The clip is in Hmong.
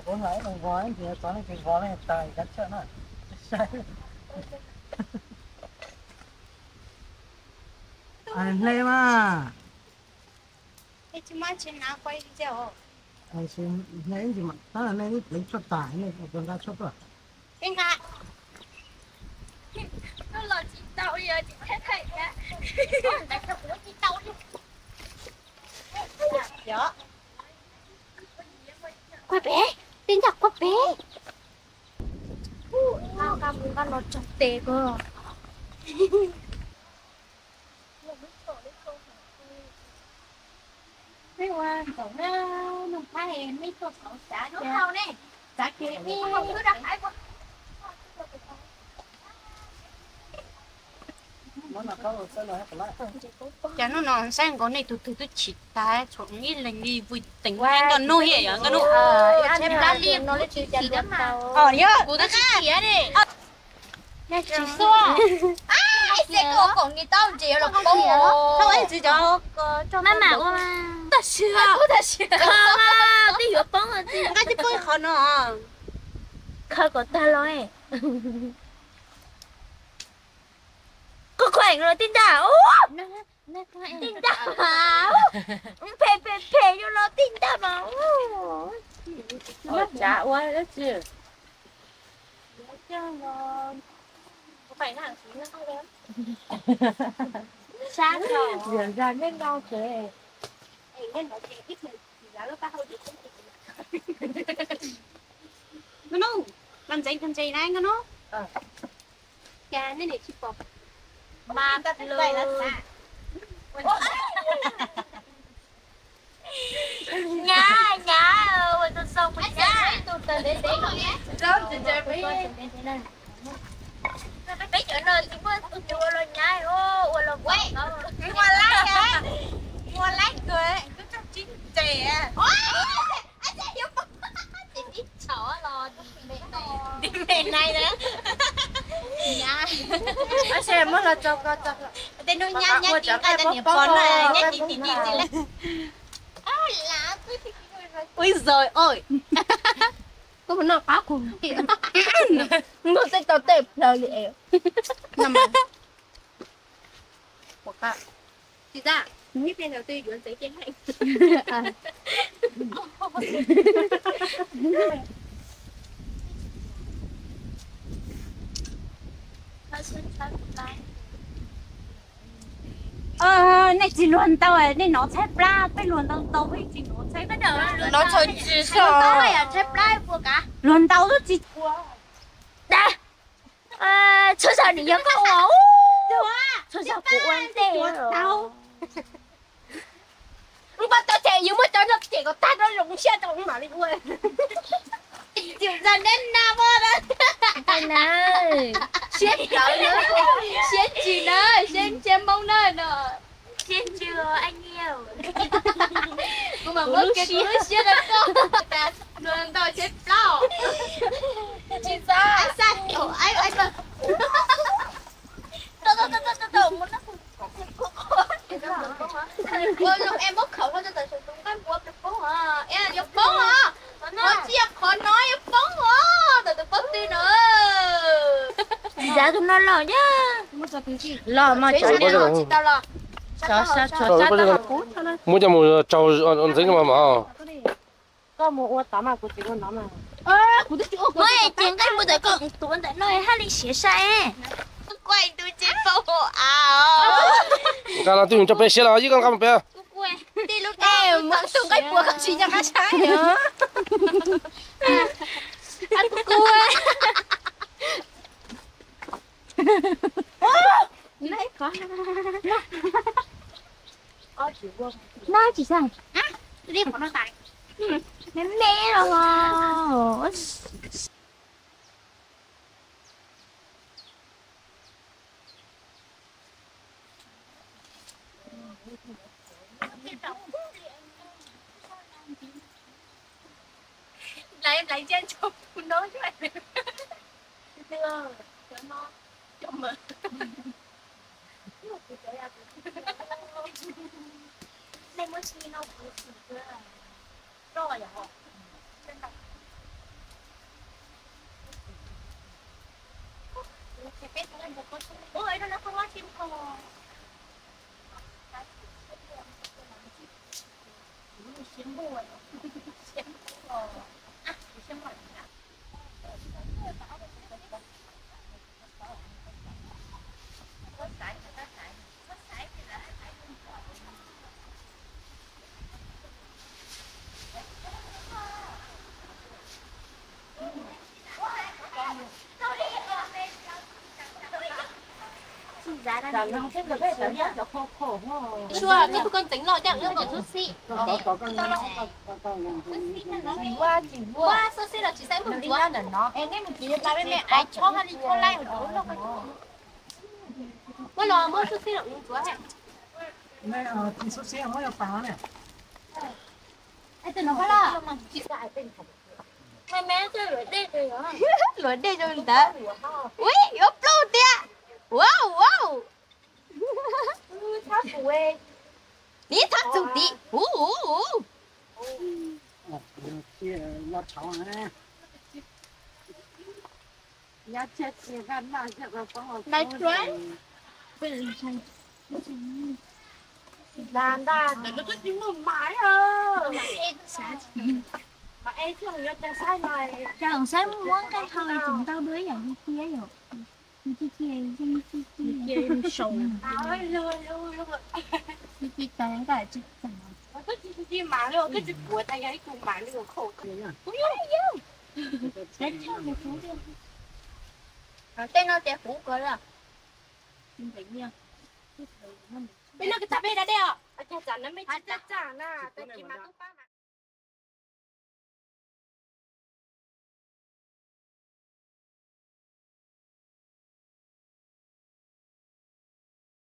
Kuv hlais ib loo vos, ib ntsis txog leej twg vos leej twg tag cas tsam na. Saib. Hle mas. Hle ib ntsis mam tab nej ib pleev tshuaj tas nej ua nqa tshuaj tuaj. Kuaj pem, tej ncaj kuaj pem. Nqa mus nqa los tso tes ko. Mej ua nkaum na, nug Thaib mej tuaj txhaum xav, xav kev ib. Cas hnub no saib nkaus nej tug twg twb chim tag, tshuav ib leeg li Vui Teev Nkauj Nuj thiab yog Nkauj Nuj. Kuv twb tsis chim ne. Tsis xua. Koom ni tau ntsis los poob. Maj mam ua. Tab sis, kho mas twb yuav poob, nqa twb poob qhov no. Kho kom tag los. Koj kho heev los tij ntag. Tij ntag mas. Phem phem phem yuav los tij ntag mas. Tsav ua dab tsi? Ziam zag neb no tsev. Nkauj Nuj, los ntxeev tus ntses na Nkauj Nuj. Cas nej niam tsis pom? Mas nyab nyab ua tau xoo pes nyab. Peb cov no tsis muaj tus ua los nyab, ua los muaj laib, muaj laib kawg, twb tsis ntses. Ib me nai na. Nyab. Ab se muab los tso ko tso. Tej hnub nyab nyab tsis nqaij tau niam pog no, nyab tsis ti ti ti lawm. Ui giời ơi. Koj mus noj qab kuv. Muab tej tau tej plhaw li es. Tsis tau, ib pliag ntawd twb yuav ntxeev ces heev. Nej tsis luag ntau, nej nov tshaib plab, peb luag ntau ntau peb tsis nov tshaib. Nov tshaib tsis so. Luag ntau twb tsis ua. Txhua zaus nim yog koj ua, txhua zaus kuv ua ntej. Npaj tau ces yus muab cov no cem kom tag rau zoo siab rau mam li ua. Tsis txog neb na, siab plawv na, siab ntsis na, siab ntsia Hmoob na no. Siab ntsia, kuv mam muab kiag kuv lub siab rau koj. Luag ntau tshaib plab. Tsis txhob. Ua zoo es muab khawm hlo rau tom saum tus nqaij npua poob os, yuav poob os. Qhov tsis yog qhov no yuav poob os, tam tus pob tw no. Tsis xav tus no los yog los mas tsis tau los. Muab coj mus tsaug ntxeev no mas mas. Koj mus ua tod mas kuv tsis ua no mas. Kuv twb tsis ua, kuv ces nqaij mus ntawm koj tuav ntawm no haj li siav sai. Kuaj tus tsis paub ua av. Nqa no twb mus tso pem siav los yeej koj nqa mus pem. Muab tus nqaij puav koj tsis nco qab saib. Kuv no tsis xav. Me me los. Nplaiv nplaiv ntsia ntsoov kuv no. Nej muab si no kuv sim roj yom. Sua, koj tus koj ntxeev loj coj wb mus xub xib. Xub xib los tsis xav mus ntxuav. Muab los muab xub xib los ntxuav. Luam dej rau ntawd. Ui, yuav plaub tiag. Wow, wow. Nws txhob txum tim. Hu, hu, hu. Nice try. Ntag ntag, ntawm no twb tsis muaj mas. Mas es thiaj yuav tau saib no. Cas saib muab nqaij hau tseem ntau dua ib yam li tiag yom. Cia cia yeej cia cia. Cia cia tas nqaij tsis txaus. Koj tsis cia mas li, koj tsis puav tas yog ib tug mas li khau. Tej no ces huv kawg li. Peb no kws tag peb da dej os. Tag tag na, tag kis mas tub pab mas.